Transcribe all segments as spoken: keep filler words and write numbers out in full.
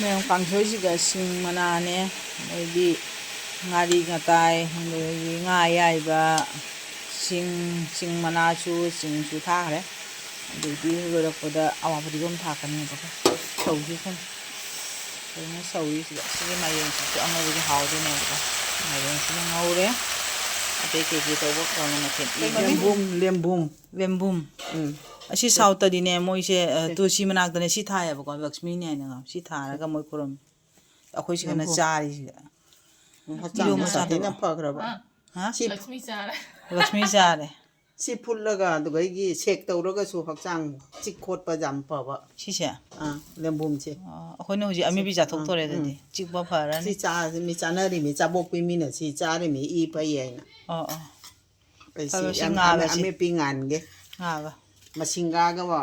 ꯃꯌꯥꯝ ꯀꯥꯡꯁꯣꯏꯁꯤꯒ ꯁꯤꯡ ꯃꯅꯥꯅꯦ, ꯑꯗꯩꯗꯤ ꯉꯥꯔꯤ ꯉꯇꯥꯏ, ꯑꯗꯩꯗꯤ ꯉꯥ ꯑꯌꯥꯏꯕ, ꯁꯤꯡ, ꯁꯤꯡ ꯃꯅꯥꯁꯨ, ꯁꯤꯡꯁꯨ ꯊꯥꯈ꯭ꯔꯦ꯫ ꯑꯗꯩꯗꯤ ꯂꯣꯏꯔꯛꯄꯗ ꯑꯋꯥ ꯐꯗꯤꯒꯣꯝ ꯊꯥꯛꯀꯅꯦꯕꯀꯣ꯫ ꯁꯧꯁꯤ ꯁꯨꯝ ꯐꯖꯅ ꯁꯧꯔꯤꯁꯤꯗ꯫ ꯁꯤꯒꯤ ꯃꯥꯏꯔꯦꯟꯁꯤꯁꯨ ꯑꯉꯧꯕꯒꯤ ꯍꯥꯎꯗꯣꯏꯅꯦꯕꯀꯣ꯫ ꯃꯥꯏꯔꯦꯟꯁꯤꯅ ꯉꯧꯔꯦ꯫ ꯑꯇꯩ ꯀꯩꯀꯩ ꯇꯧꯕ ꯀꯣꯟꯅ ꯃꯊꯦꯜ ꯂꯦꯝꯕꯨꯝ, ꯂꯦꯝꯕꯨꯝ꯫ ꯂꯦꯝꯕꯨꯝ꯫ ꯎꯝ꯫ ꯑꯁꯤ ꯁꯥꯎꯠꯇꯗꯤꯅꯦ, ꯃꯣꯏꯁꯦ, ꯑ, ꯁꯦ꯫ ꯇꯨꯜꯁꯤ ꯃꯅꯥꯛꯇꯅꯦ ꯁꯤ ꯊꯥꯏꯌꯦꯕꯀꯣ, ꯂꯛꯁꯃꯤꯅꯤ ꯍꯥꯏꯅ ꯉꯥ-, ꯁꯤ ꯊꯥꯔꯒ ꯃꯣꯏ ꯈꯨꯔꯨꯝꯃꯤ꯫ ꯑꯩꯈꯣꯏ ꯁꯤꯒꯅ ꯂꯦꯝꯕꯨꯝ꯫ ꯆꯥꯔꯤꯁꯤꯒ꯫ ꯎꯝ, ꯍꯛꯆꯥꯡ ꯏꯔꯣꯝꯕ ꯁꯥꯊꯤꯅ ꯆꯥꯗꯕ꯫ ꯐꯈ꯭ꯔꯕ꯫ ꯍꯥ? ꯁꯤ ꯂꯛꯁꯃꯤ ꯆꯥꯔꯦ꯫ ꯂꯛꯁꯃꯤ ꯆꯥꯔꯦ꯫ ꯁꯤ ꯐꯨꯠꯂꯒ ꯑꯗꯨꯒꯩꯒꯤ ꯁꯦꯛ ꯇꯧꯔꯒꯁꯨ ꯍꯛꯆꯥꯡ ꯆꯤꯛ ꯈꯣꯠꯄ ꯌꯥꯝ ꯐꯕ꯫ ꯁꯤꯁꯦ? ꯑꯥ, ꯂꯦꯝꯕꯨꯝꯁꯦ꯫ ꯑꯣ, ꯑꯩꯈꯣꯏꯅ ꯍꯧꯖꯤꯛ ꯑꯃꯦꯕꯤ ꯁꯤ-, ꯆꯥꯊꯣꯛꯇꯣꯔꯦ ꯑꯥ, ꯑꯗꯨꯗꯤ꯫ ꯎꯝ꯫ ꯆꯤꯛꯄ ꯐꯔꯅꯤ꯫ ꯁꯤ ꯆꯥ-, ꯃꯤ ꯆꯥꯅꯔꯤꯃꯤ, ꯆꯥꯕꯣꯛꯄꯤ ꯃꯤꯅ ꯁꯤ ꯆꯥꯔꯤꯃꯤ, ꯏ ꯐꯩ ꯍꯥꯏꯅ꯫ ꯑꯣ, ꯑꯣ꯫ ꯑꯩ ꯁꯤ ꯐꯕ ꯁꯤ ꯌꯥꯝ ꯉꯥꯕ ꯐꯕ ꯁꯤ꯫ ꯑꯃꯦꯠꯄꯤ ꯉꯥꯟꯒꯦ꯫ ꯉꯥꯒ꯫ ꯃꯁꯤꯡꯒꯥꯒ ꯋꯥ꯫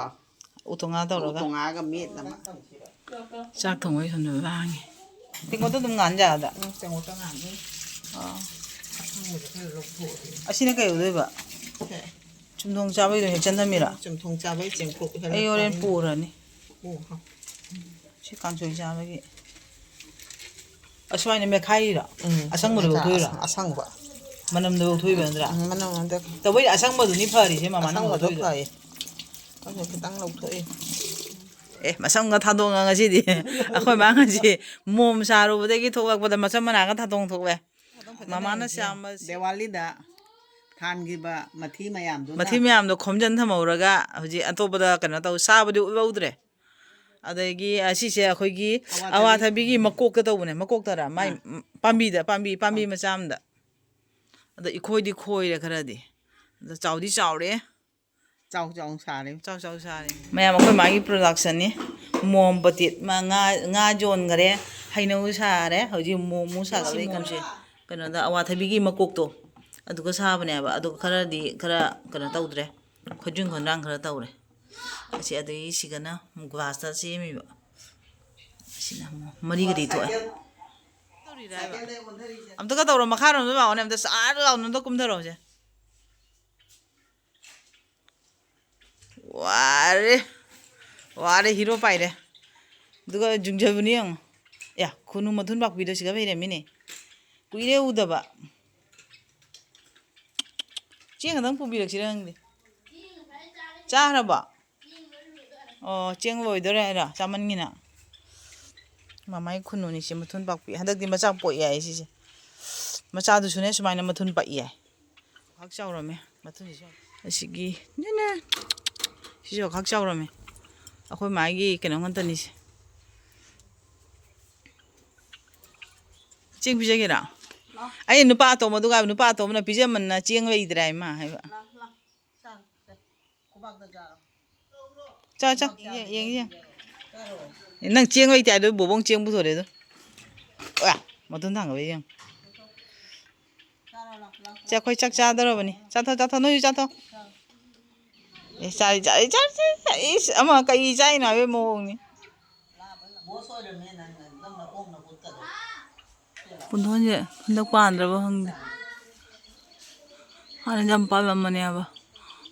ꯎꯇꯣꯡꯉꯥ ꯇꯧꯔꯒ꯫ ꯎꯇꯣꯡꯉꯥꯒ ꯃꯦꯠꯅꯕ꯫ ꯆꯥꯛ ꯊꯣꯡꯕꯒꯤ ꯁꯣꯝꯗ ꯂꯥꯡꯉꯤ꯫ ꯇꯦꯡꯀꯣꯠꯇ ꯑꯗꯨꯝ ꯉꯥꯟ ꯌꯥꯗ? ꯎꯝ, ꯇꯦꯡꯀꯣꯠꯇ ꯉꯥꯟꯗꯣꯏꯅꯤ꯫ ꯑꯥ꯫ ꯑꯁꯪꯕꯗꯣ ꯈꯔ ꯂꯧꯊꯣꯛꯑꯗꯤ꯫ ꯑꯁꯤꯅ ꯀꯩ ꯑꯣꯏꯗꯣꯏꯕ? ꯁꯦ꯫ ꯆꯨꯝꯊꯣꯡ ꯆꯥꯕꯩꯗꯣ ꯍꯦꯛ ꯆꯟꯗꯝꯃꯤꯔ? ꯆꯨꯝꯊꯣꯡ ꯆꯥꯕꯩ ꯆꯦꯡꯀꯨꯞ ꯍꯦꯜꯂꯛꯄꯅꯤ꯫ ꯑꯩ ꯍꯣꯔꯦꯟ ꯄꯨꯔꯅꯤ꯫ ꯄꯨꯈ꯭ꯔꯣ꯫ ꯁꯤ ꯀꯥꯡꯁꯣꯏ ꯆꯥꯕꯒꯤ꯫ ꯑꯁꯨꯃꯥꯏꯅ ꯃꯦꯠꯈꯥꯏꯔꯤꯔꯣ? ꯎꯝ, ꯑꯁꯪꯕꯗꯣ ꯃꯦꯠꯈꯥꯏ-, ꯂꯧꯊꯣꯛꯏꯔꯣ? ꯑꯁ-, ꯑꯁꯪꯕ꯫ ꯃꯅꯝꯗꯣ ꯂꯧꯊꯣꯛꯏꯕ ꯅꯠꯇ꯭ꯔꯥ? ꯎꯝ, ꯃꯅꯝ ꯍꯟꯗꯛ ꯇꯧꯕꯩꯗꯤ ꯑꯁꯪꯕꯗꯨꯅꯤ ꯐꯔꯤꯁꯦ, ꯃꯃꯥꯅ ꯑꯁꯪꯕꯗꯣ ꯂꯧꯊꯣꯛꯏꯗꯣ꯫ ꯐꯩꯌꯦ꯫ ꯑꯗꯨ ꯈꯤꯇꯪ ꯂꯧꯊꯣꯛꯑꯦ꯫ ꯑꯦ, ꯃꯁꯝꯒ ꯊꯥꯗꯣꯛꯑꯒ ꯉꯁꯤꯗꯤ꯫ ꯑꯩꯈꯣꯏ ꯃꯥ ꯉꯁꯤ ꯃꯣꯝ ꯁꯥꯔꯨꯕꯗꯒꯤ ꯊꯣꯛꯂꯛꯄꯗ ꯃꯁꯝ ꯃꯅꯥꯒ ꯊꯥꯗꯣꯛ ꯊꯣꯛꯂꯛꯑꯦ꯫ ꯃꯃꯥꯅ ꯁꯦꯝꯕ ꯗꯦꯋꯥꯂꯤꯗ ꯊꯥꯟꯈꯤꯕ ꯃꯊꯤ ꯃꯌꯥꯝꯗꯨꯅ꯫ ꯃꯊꯤ ꯃꯌꯥꯝꯗꯣ ꯈꯣꯝꯖꯤꯟ ꯊꯝꯍꯧꯔꯒ ꯍꯧꯖꯤꯛ ꯑꯇꯣꯞꯄꯗ ꯀꯩꯅꯣ ꯇꯧ, ꯆꯥꯕꯗꯤ ꯎꯠꯍꯧꯗ꯭ꯔꯦ꯫ ꯑꯗꯒꯤ ꯑꯁꯤꯁꯦ ꯑꯩꯈꯣꯏꯒꯤ ꯑꯋꯥꯊꯕꯤ꯫ ꯑꯋꯥꯊꯕꯤꯒꯤ ꯃꯀꯣꯛꯇ ꯇꯧꯕꯅꯦ, ꯃꯀꯣꯛꯇꯔ? ꯃꯥꯏ ꯑꯥ꯫ ꯄꯥꯝꯕꯤꯗ, ꯄꯥꯝꯕꯤ, ꯄꯥꯝꯕꯤ ꯑꯥ꯫ ꯃꯆꯥ ꯑꯃꯗ꯫ ꯑꯗ ꯏꯈꯣꯏꯗꯤ ꯈꯣꯏꯔꯦ ꯈꯔꯗꯤ꯫ ꯑꯗ ꯆꯥꯎꯗꯤ ꯆꯥꯎꯔꯦ꯫ ꯆꯥꯎ ꯆꯥꯎ ꯁꯥꯔꯦ꯫ ꯆꯥꯎ ꯆꯥꯎ ꯁꯥꯔꯦ꯫ ꯃꯌꯥꯝ ꯑꯩꯈꯣꯏ ꯃꯥꯒꯤ productionꯅꯤ꯫ ꯃꯣꯝ ꯄꯇꯤꯠ, ꯃꯥ ꯉꯥ, ꯉꯥ ꯌꯣꯟꯈꯔꯦ, ꯍꯩꯅꯧ ꯁꯥꯔꯦ, ꯍꯧꯖꯤꯛ ꯃꯣꯃꯣ ꯁꯥꯒꯠꯂꯛꯏ ꯀꯥꯟꯁꯦ꯫ ꯀꯩꯅꯣꯗ ꯑꯋꯥꯊꯕꯤꯒꯤ ꯃꯀꯣꯛꯇꯣ ꯑꯗꯨꯒ ꯁꯥꯕꯅꯦꯕ꯫ ꯑꯗꯨꯒ ꯈꯔꯗꯤ ꯈꯔ ꯀꯩꯅꯣ ꯇꯧꯗ꯭ꯔꯦ, ꯈꯣꯏꯗ꯭ꯔꯤꯡ ꯈꯣꯟꯗ꯭ꯔꯥꯡ ꯈꯔ ꯇꯧꯔꯦ꯫ ꯑꯁꯤ ꯑꯗꯒꯤ ꯁꯤꯒꯅ glassꯇ ꯁꯦꯝꯃꯤꯕ꯫ ꯑꯁꯤꯅ ꯑꯃꯨꯛ ꯃꯔꯤꯒꯗꯤ ꯊꯣꯛꯑꯦ꯫ ꯑꯝꯇꯒ ꯇꯧꯔꯣ, ꯃꯈꯥꯔꯣꯝꯗ ꯂꯥꯛꯑꯣꯅꯦ, ꯑꯝꯇ ꯆꯥꯔ ꯂꯥꯎꯅ ꯑꯝꯇ ꯀꯨꯝꯊꯔꯛꯑꯣꯁꯦ꯫ ꯋꯥꯔꯦ꯫ ꯋꯥꯔꯦ, ꯍꯤꯔꯣ ꯄꯥꯏꯔꯦ꯫ ꯑꯗꯨꯒ ꯌꯨꯡꯖꯕꯅꯤ ꯌꯦꯡꯉꯣ꯫ ꯑꯦ, ꯈꯨꯅꯨ ꯃꯊꯨꯟ ꯄꯥꯛꯄꯤꯗꯣ ꯁꯤꯒ ꯂꯩꯔꯝꯃꯤꯅꯦ꯫ ꯀꯨꯏꯔꯦ ꯎꯗꯕ꯫ ꯆꯦꯡ ꯈꯛꯇꯪ ꯄꯨꯕꯤꯔꯛꯁꯤꯔ ꯈꯪꯗꯦ꯫ ꯆꯥꯈ꯭ꯔꯕꯣ? ꯑꯣ, ꯆꯦꯡ ꯂꯣꯏꯗꯣꯔꯦ ꯍꯥꯏꯔꯣ? ꯆꯥꯃꯟꯒꯤꯅ꯫ ꯃꯃꯥꯏ ꯈꯨꯅꯨꯅꯤꯁꯦ ꯃꯊꯨꯟ ꯄꯥꯛꯄꯤ꯫ ꯍꯟꯗꯛꯇꯤ ꯃꯆꯥ ꯄꯣꯛꯏ ꯍꯥꯏ ꯁꯤꯁꯦ꯫ ꯃꯆꯥꯗꯨꯁꯨꯅꯦ ꯁꯨꯃꯥꯏꯅ ꯃꯊꯨꯟ ꯄꯥꯛꯏ ꯍꯥꯏ꯫ ꯈꯥꯛ ꯆꯥꯎꯔꯝꯃꯦ ꯃꯊꯨꯟꯁꯤꯁꯨ꯫ ꯑꯁꯤꯒꯤ ꯅꯦꯅꯦ꯫ ꯁꯤꯁꯨ ꯈꯥꯛ ꯆꯥꯎꯔꯝꯃꯦ꯫ ꯑꯩꯈꯣꯏ ꯃꯥꯒꯤ ꯀꯩꯅꯣ ꯉꯥꯛꯇꯅꯤꯁꯦ꯫ ꯆꯦꯡ ꯄꯤꯖꯒꯦꯔꯥ? ꯑꯩ ꯅꯨꯄꯥ ꯑꯇꯣꯝꯕꯗꯨꯒ ꯍꯥꯏꯕ, ꯅꯨꯄꯥ ꯑꯇꯣꯝꯕꯅ ꯄꯤꯖꯃꯟꯅ ꯆꯦꯡ ꯂꯩꯗ꯭ꯔꯦ ꯍꯥꯏ ꯃꯥ ꯍꯥꯏꯕ꯫ ꯆꯥ, ꯆꯥ꯫ ꯌꯦꯡ, ꯌꯦꯡ, ꯌꯦꯡ꯫ ꯅꯪ ꯆꯦꯡ ꯂꯩꯇꯦ ꯍꯥꯏꯗꯣ ꯕꯣꯕꯣꯡ ꯆꯦꯡ ꯄꯨꯊꯣꯔꯛꯑꯦ ꯑꯗꯣ꯫ ꯑ, ꯃꯇꯨꯝ ꯊꯥꯡꯒꯠꯂ ꯌꯦꯡ꯫ ꯆꯦ, ꯑꯩꯈꯣꯏ ꯆꯥꯛ ꯆꯥꯗꯧꯔꯕꯅꯤ꯫ ꯆꯥꯊꯣꯛ, ꯆꯥꯊꯣꯛ, ꯅꯣꯏꯁꯨ ꯆꯥꯊꯣꯛ꯫ ꯑꯦ, ꯆꯥꯔꯤ, ꯆꯥꯔꯤ, ꯆꯥꯔꯤ, ꯆꯥꯔꯤ, ꯆꯥꯔꯤ꯫ ꯏꯁ, ꯑꯃ ꯀꯩ ꯆꯥꯏꯅꯣ ꯍꯥꯏꯕꯒꯤ ꯃꯑꯣꯡꯅꯤ꯫ ꯄꯨꯟꯊꯣꯟꯁꯦ ꯍꯟꯗꯛ ꯄꯥꯟꯗ꯭ꯔꯕ ꯈꯪꯗꯦ꯫ ꯍꯥꯟꯅꯗꯤ ꯌꯥꯝ ꯄꯥꯜꯂꯝꯕꯅꯦꯕ꯫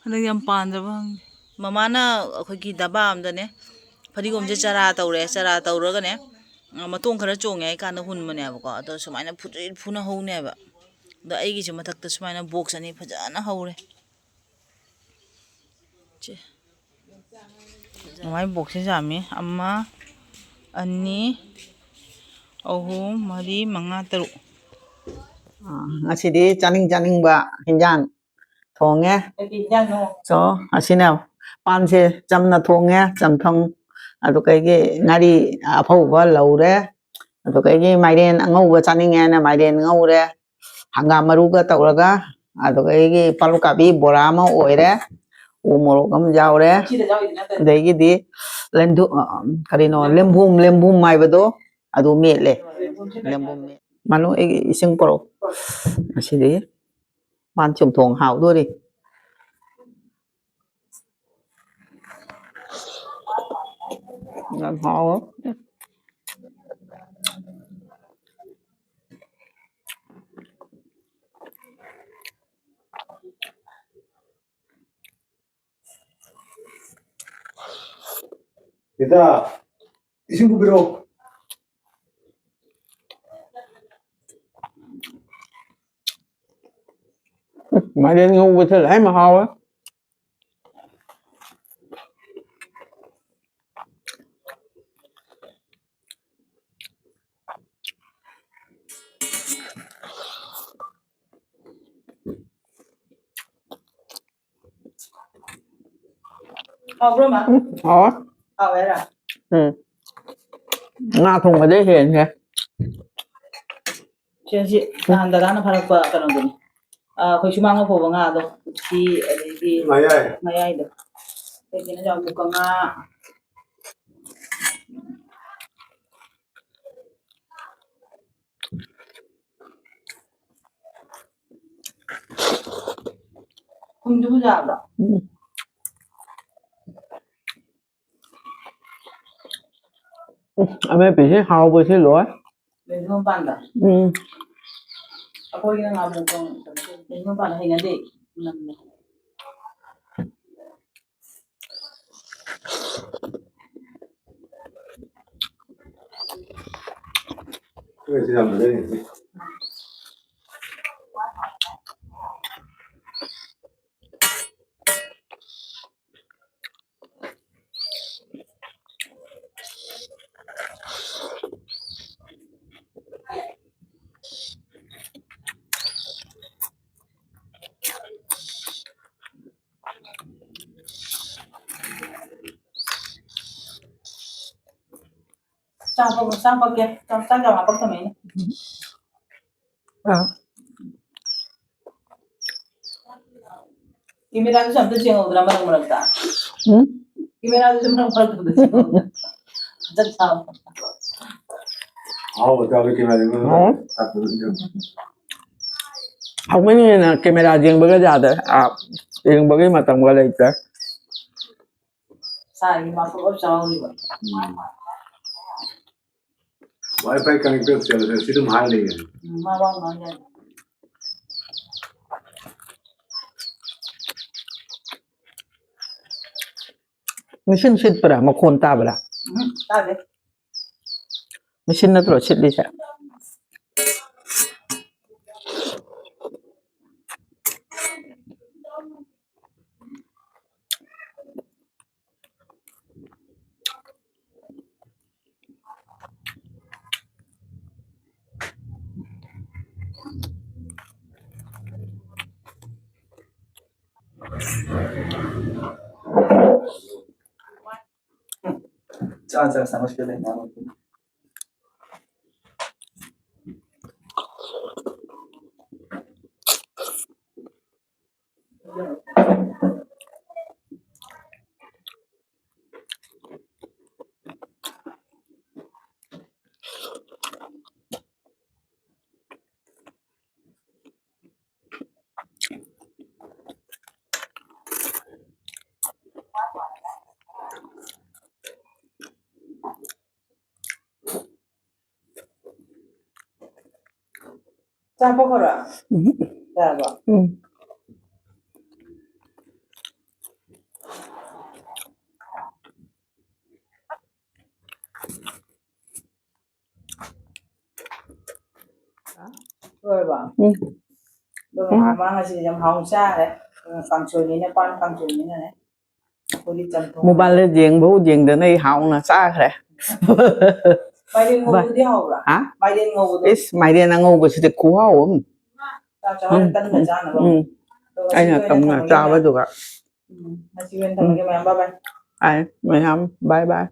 ꯍꯟꯗꯛ ꯌꯥꯝ ꯄꯥꯟꯗ꯭ꯔꯕ ꯈꯪꯗꯦ꯫ ꯃꯃꯥꯅ ꯑꯩꯈꯣꯏꯒꯤ ꯗꯕꯥ ꯑꯃꯗꯅꯦ ꯐꯗꯤꯒꯣꯝꯁꯦ ꯆꯔꯥ ꯇꯧꯔꯦ꯫ ꯆꯔꯥ ꯇꯧꯔꯒꯅꯦ, ꯑ, ꯃꯇꯣꯡ ꯈꯔ ꯆꯣꯡꯉꯦ ꯍꯥꯏ ꯀꯥꯟꯗ ꯍꯨꯟꯕꯅꯦꯕꯀꯣ꯫ ꯑꯗꯣ ꯁꯨꯃꯥꯏꯅ ꯐꯨꯇ꯭ꯔꯤꯠ ꯐꯨꯅ ꯍꯧꯅꯦꯕ꯫ ꯑꯗꯣ ꯑꯩꯒꯤꯁꯦ ꯃꯊꯛꯇ ꯁꯨꯃꯥꯏꯅ ꯕꯣꯛꯁ ꯑꯅꯤ ꯐꯖꯅ ꯍꯧꯔꯦ꯫ ꯁꯦ꯫ ꯃꯃꯥꯏ ꯕꯣꯛꯁꯁꯦ ꯌꯥꯝꯃꯤ꯫ ꯑꯃ, ꯑꯅꯤ, ꯑꯍꯨꯝ, ꯃꯔꯤ, ꯃꯉꯥ, ꯇꯔꯨꯛ꯫ ꯑꯥ, ꯉꯁꯤꯗꯤ ꯆꯥꯅꯤꯡ ꯆꯥꯅꯤꯡꯕ ꯍꯤꯟꯖꯥꯡ ꯊꯣꯡꯉꯦ꯫ ꯀꯩ ꯍꯤꯟꯖꯥꯡꯅꯣ? ꯆꯣ, ꯑꯁꯤꯅ ꯄꯥꯟꯁꯦ ꯆꯝꯅ ꯊꯣꯡꯉꯦ, ꯆꯝꯊꯣꯡ꯫ ꯑꯗꯨ ꯀꯩꯒꯤ ꯉꯥꯔꯤ ꯑꯐꯧꯕ ꯂꯧꯔꯦ꯫ ꯑꯗꯨ ꯀꯩꯒꯤ ꯃꯥꯏꯔꯦꯟ ꯑꯉꯧꯕ ꯆꯥꯅꯤꯡꯉꯦꯅ ꯃꯥꯏꯔꯦꯟ ꯉꯧꯔꯦ꯫ ꯍꯪꯒꯥꯝ ꯃꯔꯨꯒ ꯇꯧꯔꯒ, ꯑꯗꯨꯗꯒꯤ ꯄꯥꯂꯨꯀꯥꯕꯤ ꯕꯣꯔꯥ ꯑꯃ ꯑꯣꯏꯔꯦ, ꯎ ꯃꯣꯔꯣꯛ ꯑꯃ ꯌꯥꯎꯔꯦ, ꯑꯗꯒꯤꯗꯤ ꯂꯦꯟꯗꯨ-, ꯑ, ꯀꯔꯤꯅꯣ, ꯂꯦꯝꯕꯨꯝ, ꯂꯦꯝꯕꯨꯝ ꯍꯥꯏꯕꯗꯣ, ꯑꯗꯨ ꯃꯦꯠꯂꯦ꯫ ꯂꯦꯝꯕꯨꯝ ꯃꯦꯠ-, ꯃꯥꯂꯨ, ꯑꯩꯒꯤ ꯏꯁꯤꯡ ꯄꯣꯔꯛꯑꯣ꯫ ꯉꯁꯤꯗꯤ ꯄꯥꯟ ꯆꯝꯊꯣꯡ ꯍꯥꯎꯗꯣꯔꯤ꯫ ꯌꯥꯝ ꯍꯥꯎꯋꯦ꯫ ꯏꯇꯥ, ꯏꯁꯤꯡ ꯄꯨꯕꯤꯔꯛꯑꯣ꯫ ꯃꯥꯏꯔꯦꯟ ꯉꯧꯕꯁꯦ ꯂꯥꯏ ꯃꯍꯥꯎꯋꯦ꯫ ꯍꯥꯎꯕ꯭ꯔꯣ, ꯃꯥ? ꯎꯝ, ꯍꯥꯎꯋꯦ꯫ ꯍꯥꯎꯋꯦ ꯍꯥꯏꯔꯣ? ꯎꯝ꯫ ꯉꯥ ꯊꯣꯡꯕꯗꯩ ꯍꯦꯟꯈ꯭ꯔꯦ꯫ ꯁꯦ, ꯁꯤ ꯅꯍꯥꯟ ꯗꯗꯥꯅ ꯐꯥꯔꯛꯄ ꯀꯩꯅꯣꯗꯨꯅꯤ꯫ ꯑ, ꯑꯩꯈꯣꯏ ꯁꯨꯃꯥꯡꯗ ꯐꯧꯕ ꯉꯥꯗꯣ꯫ ꯎꯆꯤ, ꯑꯗꯩꯗꯤ ꯉꯥꯌꯥꯏ꯫ ꯉꯥꯌꯥꯏꯗꯣ꯫ ꯑꯗꯒꯤꯅ ꯌꯥꯝ ꯃꯨꯀ ꯉꯥ꯫ ꯊꯨꯝꯗꯨꯕꯨ ꯌꯥꯕ꯭ꯔꯣ? ꯎꯝ꯫ ꯎꯝ, ꯑꯃꯦꯠꯄꯤꯁꯦ ꯍꯥꯎꯕꯁꯦ ꯂꯣꯏ꯫ ꯂꯦꯟꯗ꯭ꯔꯣꯝ ꯄꯥꯟꯗ? ꯎꯝ꯫ ꯑꯩꯈꯣꯏꯒꯤꯅ ꯉꯥꯃꯨ ꯀꯪ-, ꯂꯦꯟꯗ꯭ꯔꯣꯝ ꯄꯥꯟꯗ ꯍꯩꯅꯗꯦ꯫ ꯅꯝꯃꯦ꯫ ꯆꯥꯛ ꯄꯛ-, ꯆꯥꯛ ꯄꯛꯀꯦ꯫ ꯆꯥꯛ, ꯆꯥꯛ ꯌꯥꯝ ꯍꯥꯞꯄꯛꯇꯕꯅꯤꯅꯦ꯫ ꯑꯥ꯫ ꯀꯦꯃꯦꯔꯥꯗꯨꯁꯨ ꯑꯝꯇ ꯌꯦꯡꯍꯧꯗ꯭ꯔꯥ ꯃꯔꯛ ꯃꯔꯛꯇ? ꯎꯝ? ꯀꯦꯃꯦꯔꯥꯗꯨꯁꯨ ꯃꯔꯛ ꯃꯔꯛꯇ ꯑꯝꯇ ꯌꯦꯡꯍꯧꯗ꯭ꯔꯥ? ꯍꯟꯗꯛ ꯊꯥꯕ꯫ ꯑꯍꯥꯎꯕ ꯆꯥꯕ ꯀꯦꯃꯦꯔꯥꯗꯨ ꯃꯔꯛ ꯃꯔꯛꯇ ꯍꯥꯎꯕꯅꯤꯅ ꯀꯦꯃꯦꯔꯥ ꯌꯦꯡꯕꯒ ꯌꯥꯗ꯭ꯔꯦ꯫ ꯑꯥ, ꯌꯦꯡꯕꯒꯤ ꯃꯇꯝꯒ ꯂꯩꯇ꯭ꯔꯦ꯫ ꯁꯥꯏꯒꯤ ꯃꯥꯁꯨ ꯂꯣꯏ ꯆꯥꯍꯧꯔꯤꯕ꯫ ꯎꯝ꯫ WiFi connected ꯁꯦꯜꯁꯦ ꯁꯤ ꯑꯗꯨꯝ ꯍꯥꯏ ꯂꯩꯌꯦ꯫ ꯎꯝ, ꯃꯥ ꯋꯥ ꯉꯥꯡ ꯌꯥꯗꯦ꯫ ꯃꯦꯁꯤꯟ ꯁꯤꯠꯄ꯭ꯔꯥ? ꯃꯈꯣꯟ ꯇꯥꯕ꯭ꯔꯥ? ꯎꯝ, ꯇꯥꯗꯦ꯫ ꯃꯦꯁꯤꯟ ꯅꯠꯇ꯭ꯔꯣ ꯁꯤꯠꯂꯤꯁꯦ? चार चार समझ के लेना। ꯆꯥ ꯄꯣꯛꯈ꯭ꯔꯣ? ꯎꯝ꯫ ꯌꯥꯔꯕꯣ? ꯎꯝ꯫ ꯂꯣꯏꯔꯕꯣ? ꯎꯝ꯫ ꯑꯗꯣ ꯎꯝ꯫ ꯃꯃꯥ ꯉꯁꯤꯗꯤ ꯌꯥꯝ ꯍꯥꯎꯅ ꯆꯥꯈ꯭ꯔꯦ꯫ ꯀꯥꯡꯁꯣꯏꯅꯤꯅ, ꯄꯥꯟ ꯀꯥꯡꯁꯣꯏꯅꯤꯅꯅꯦ꯫ ꯑꯩꯈꯣꯏꯗꯤ ꯆꯝꯊꯣꯡ꯫ ꯃꯣꯕꯥꯏꯜꯗ ꯌꯦꯡꯕꯕꯨ ꯌꯦꯡꯗꯅ ꯑꯩ ꯍꯥꯎꯅ ꯆꯥꯈ꯭ꯔꯦ꯫ ꯃꯥꯏꯔꯦꯟ ꯉꯧꯕꯗꯤ ꯍꯥꯎꯕ꯭ꯔꯥ? ꯍꯥ? ꯃꯥꯏꯔꯦꯟ ꯉꯧꯕꯗꯣ? ꯏꯁ, ꯃꯥꯏꯔꯦꯟ ꯑꯉꯧꯕꯁꯤꯗꯤ ꯈꯨꯍꯥꯎ ꯑꯃ꯫ ꯆꯥꯛ ꯆꯥꯕꯗ ꯎꯝ, ꯇꯟꯒ ꯎꯝ, ꯆꯥꯅꯕ꯫ ꯎꯝ꯫ ꯑꯗꯣ ꯉꯁꯤꯒꯤ ꯑꯩꯅ ꯑꯣꯏꯅ ꯇꯝꯅ ꯊꯝꯃꯒꯦ ꯃꯌꯥꯝ꯫ ꯆꯥꯕꯗꯨꯒ꯫ ꯎꯝ, ꯉꯁꯤꯒꯤ ꯑꯣꯏꯅ ꯊꯝꯃꯒꯦ ꯃꯌꯥꯝ꯫ ꯕꯥꯏ ꯕꯥꯏ꯫ ꯑꯥꯏ, ꯃꯌꯥꯝ, ꯕꯥꯏ ꯕꯥꯏ꯫